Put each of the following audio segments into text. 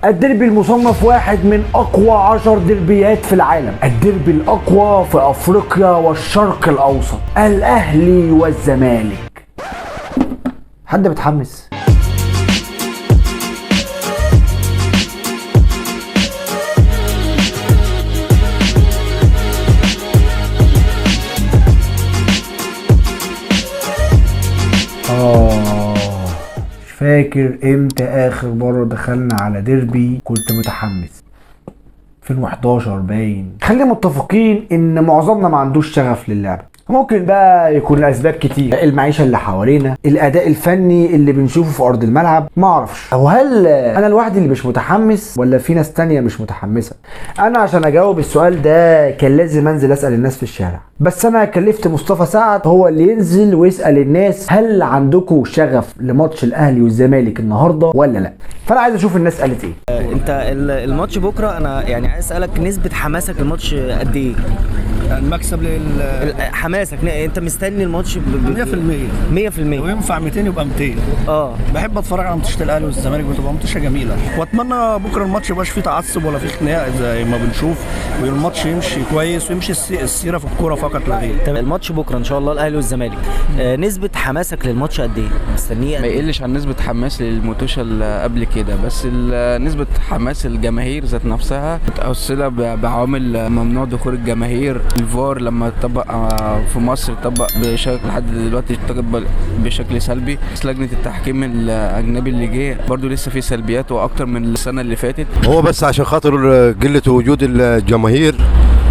الديربي المصنف واحد من اقوى 10 ديربيات في العالم، الديربي الاقوى في افريقيا والشرق الاوسط، الاهلي والزمالك. حد متحمس؟ مش فاكر امتى اخر مرة دخلنا على ديربي كنت متحمس. 2011 باين. خلينا متفقين ان معظمنا ما عندوش شغف للعبة. ممكن بقى يكون الاسباب كتير، المعيشة اللي حوالينا، الاداء الفني اللي بنشوفه في ارض الملعب، ما اعرفش. او هل انا لوحدي اللي مش متحمس ولا في ناس تانية مش متحمسة؟ انا عشان اجاوب السؤال ده كان لازم انزل اسال الناس في الشارع، بس انا كلفت مصطفى سعد هو اللي ينزل ويسال الناس هل عندكم شغف لماتش الاهلي والزمالك النهارده ولا لا. فانا عايز اشوف الناس قالت ايه. انت الماتش بكره، انا يعني عايز اسالك نسبه حماسك للماتش قد ايه؟ المكسب لل حماسك، انت مستني الماتش 100%. 100%. لو ينفع 200 يبقى 200. بحب اتفرج على ماتشات الاهلي والزمالك، بتبقى ماتشه جميلة، واتمنى بكره الماتش يبقاش فيه تعصب ولا فيه خناق زي ما بنشوف، والماتش يمشي كويس ويمشي السيرة في الكورة فقط لا غير. تمام. الماتش بكره ان شاء الله الاهلي والزمالك، نسبه حماسك للماتش قد ايه؟ مستنيه ما يقلش عن نسبه حماس للموتوشه اللي قبل كده، بس نسبه حماس الجماهير ذات نفسها متأصله بعوامل ممنوع دخول الجماهير، الفار لما اتطبق في مصر اتطبق بشكل لحد دلوقتي اتطبق بشكل سلبي، بس لجنة التحكيم الاجنبي اللي جه برضو لسه في سلبيات واكتر من السنة اللي فاتت. هو بس عشان خاطر قلة وجود الجماهير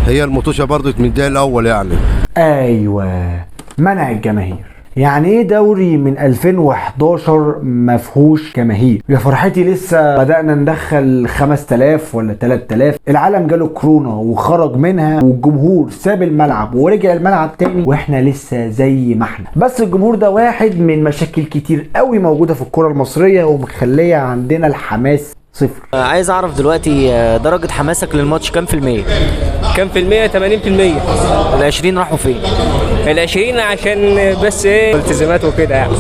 هي المطوشه برضو من الدقيقة الاول يعني. ايوه، منع الجماهير. يعني ايه دوري من 2011 ما فيهوش جماهير؟ يا فرحتي لسه بدأنا ندخل 5000 ولا 3000. العالم جاله كورونا وخرج منها، والجمهور ساب الملعب ورجع الملعب تاني، واحنا لسه زي ما احنا. بس الجمهور ده واحد من مشاكل كتير قوي موجودة في الكرة المصرية ومخلية عندنا الحماس صفر. عايز اعرف دلوقتي درجة حماسك للماتش كام في المية؟ كام في المية؟ 80%. ال 20 راحوا فين؟ ال 20 عشان بس ايه، التزامات وكده يعني،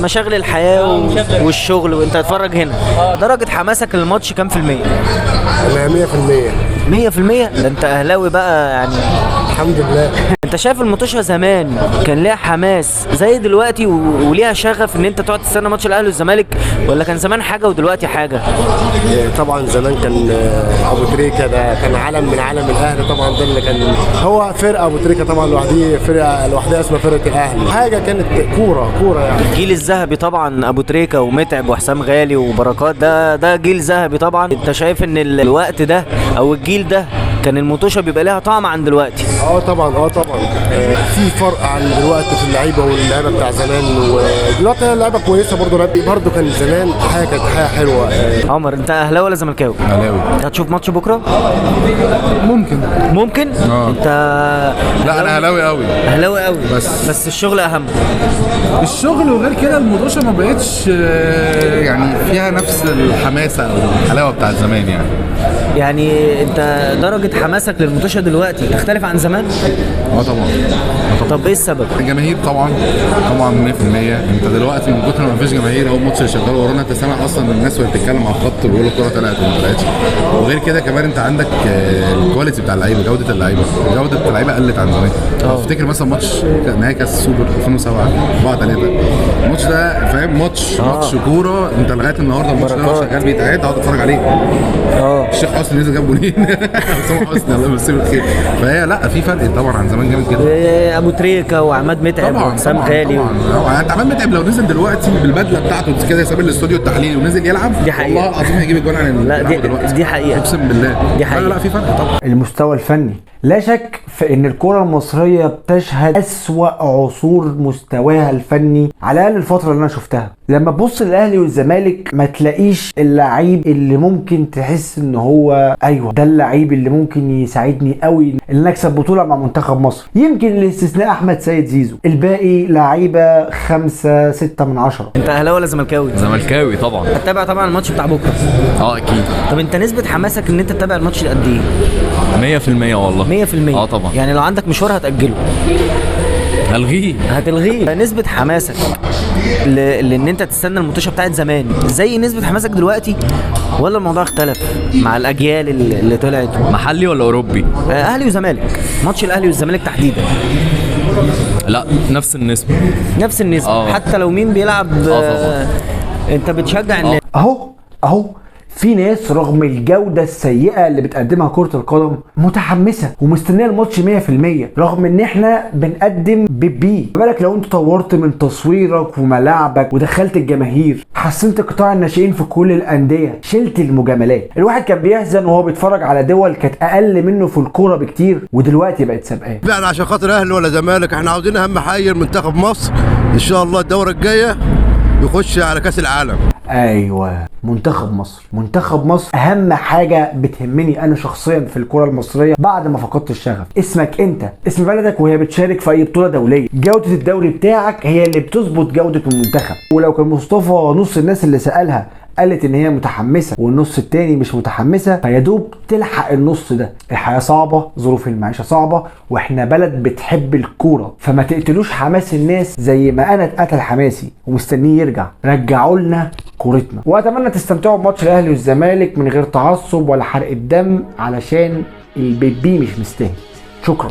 مشاغل الحياة والشغل، وانت هتتفرج هنا. درجة حماسك للماتش كام في المية؟ انا 100%. 100%؟ ده انت اهلاوي بقى يعني. الحمد لله. انت شايف المطوشه زمان كان ليها حماس زي دلوقتي وليها شغف ان انت تقعد تستنى ماتش الاهلي والزمالك، ولا كان زمان حاجة ودلوقتي حاجة؟ طبعا زمان كان ابو تريكه ده كان علم من علم الاهلي، طبعا ده اللي كان هو فرقه ابو تريكه طبعا لوحديه، فرقه لوحدها اسمها فرقه الاهلي، حاجة كانت كورة كورة يعني. الجيل الذهبي طبعا، ابو تريكه ومتعب وحسام غالي وبركات، ده جيل ذهبي طبعا. انت شايف ان الوقت ده او الجيل ده كان المطوشه بيبقى لها طعم عن دلوقتي؟ طبعا طبعا، في فرق عن دلوقتي في اللعيبة واللعيبة بتاع زمان، ودلوقتي اللعيبة كويسة برضه، برضه كان زمان حاجة، كانت حاجة حلوة. عمر، انت اهلاوي ولا زملكاوي؟ اهلاوي. هتشوف ماتش بكره؟ ممكن. ممكن؟ انت لا، انا اهلاوي قوي. اهلاوي قوي، بس الشغل اهم. الشغل، وغير كده المطوشه ما بقتش يعني فيها نفس الحماسة او الحلاوة بتاعت زمان يعني. يعني انت درجة حماسك للمطوشة دلوقتي تختلف عن زمان؟ طبعا. طب ايه السبب؟ الجماهير طبعا، طبعا 100%. انت دلوقتي من كتر ما مفيش جماهير، اهو الماتش اللي شغال ورانا انت سامع اصلا الناس وهي بتتكلم على الخط بيقولوا الكورة طلعت وما طلعتش. وغير كده كمان انت عندك ال quality بتاع اللعيبة، جوده اللعيبة، جوده اللعيبة قلت عن زمان. افتكر مثلا ماتش نهائي كاس السوبر 2007 4-3، الماتش ده فاهم، ماتش كورة انت لغاية النهارده الماتش ده شغال بيتعاد، اقعد اتفرج عليه. الشيخ حسني نزل جاب جولين. حسام حسني الله يمسيه بالخير. فهي لا، في فرق طبعا عن زمان جامد جدا. ابو تريكه وعماد متعب وحسام غالي. طبعا انت عماد متعب لو نزل دلوقتي بالبدله بتاعته كده، ساب الاستوديو التحليلي ونزل يلعب، دي حقيقة والله العظيم هيجيب الجول عن لا دي حقيقة، اقسم بالله دي حقيقة. لا في فرق طبعا. المستوى الفني لا شك في ان الكره المصرية بتشهد اسوأ عصور مستواها الفني على الاقل الفترة اللي انا شفتها. لما تبص للاهلي والزمالك ما تلاقيش اللعيب اللي ممكن تحس ان هو ايوه ده اللعيب اللي ممكن يساعدني قوي ان اكسب بطوله مع منتخب مصر. يمكن الاستثناء احمد سيد زيزو، الباقي لعيبة 5 6 من 10. انت اهلاوي ولا زملكاوي؟ زملكاوي طبعا. هتتابع طبعا الماتش بتاع بكره؟ اكيد. طب انت نسبه حماسك ان انت تتابع الماتش قد ايه؟ 100% والله. 100%؟ طبعا. يعني لو عندك مشوار هتأجله؟ هلغيه. هتلغيه. نسبة حماسك لان انت تستنى الموتوشه بتاعت زمان زي نسبه حماسك دلوقتي، ولا الموضوع اختلف مع الاجيال اللي طلعت؟ محلي ولا اوروبي؟ اهلي وزمالك، ماتش الاهلي والزمالك تحديدا. لا نفس النسبة. نفس النسبة. حتى لو مين بيلعب. طبعا. انت بتشجع النادي. اهو في ناس رغم الجودة السيئة اللي بتقدمها كرة القدم متحمسة ومستنية الماتش 100%، رغم ان احنا بنقدم بيبي. بالك لو انت طورت من تصويرك وملاعبك ودخلت الجماهير، حسنت قطاع الناشئين في كل الأندية، شلت المجاملات. الواحد كان بيحزن وهو بيتفرج على دول كانت أقل منه في الكورة بكتير ودلوقتي بقت سابقاه. يعني عشان خاطر اهلي ولا زمالك، احنا عاوزين اهم حاجة منتخب مصر ان شاء الله الدورة الجاية يخش على كاس العالم. ايوه، منتخب مصر، منتخب مصر اهم حاجة بتهمني انا شخصيا في الكره المصرية بعد ما فقدت الشغف. اسمك انت، اسم بلدك وهي بتشارك في اي بطوله دولية، جوده الدوري بتاعك هي اللي بتظبط جوده المنتخب. ولو كان مصطفى نص الناس اللي سالها قالت ان هي متحمسة والنص التاني مش متحمسة، فيدوب تلحق النص ده. الحياة صعبة، ظروف المعيشة صعبة، واحنا بلد بتحب الكورة، فما تقتلوش حماس الناس زي ما انا اتقتل حماسي ومستنيه يرجع. رجعوا لنا كورتنا. واتمنى تستمتعوا بماتش الاهلي والزمالك من غير تعصب ولا حرق الدم، علشان البيبي مش مستاهل. شكرا.